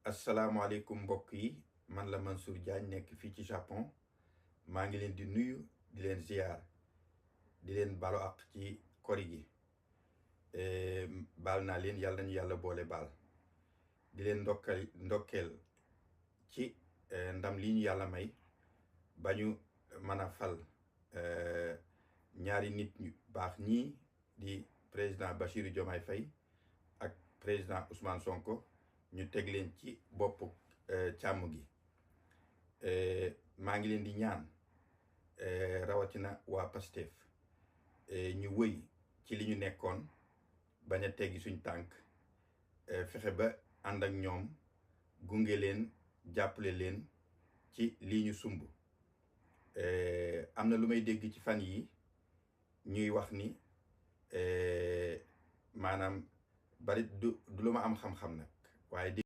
asalaamaaleykum mbokk yi man la Mansour Diagne nekk fii ci Japon maa ngi leen di nuyu di leen ziar di leen balu ak ci kori gi baal naa leen yàlla nañu yàlla boole baal di leen ndokkeel ci ndam li ñu yàlla may ba ñu mën a fal ñaari nit ñu baax ñii di président Bassirou Diomaye Faye ak président Ousmane Sonko ñu teg leen ci boppu càmm gi maa ngi leen di ñaan rawatina waa Pastef ñu wëy ci li ñu nekkoon bañ a teggi suñ tànk fexe ba ànd ak ñoom gunge leen jàppale leen ci lii ñu sumb am na lu may dégg ci fan yi ñuy wax ni maanaam bari du lu ma am xam-xam nag waaye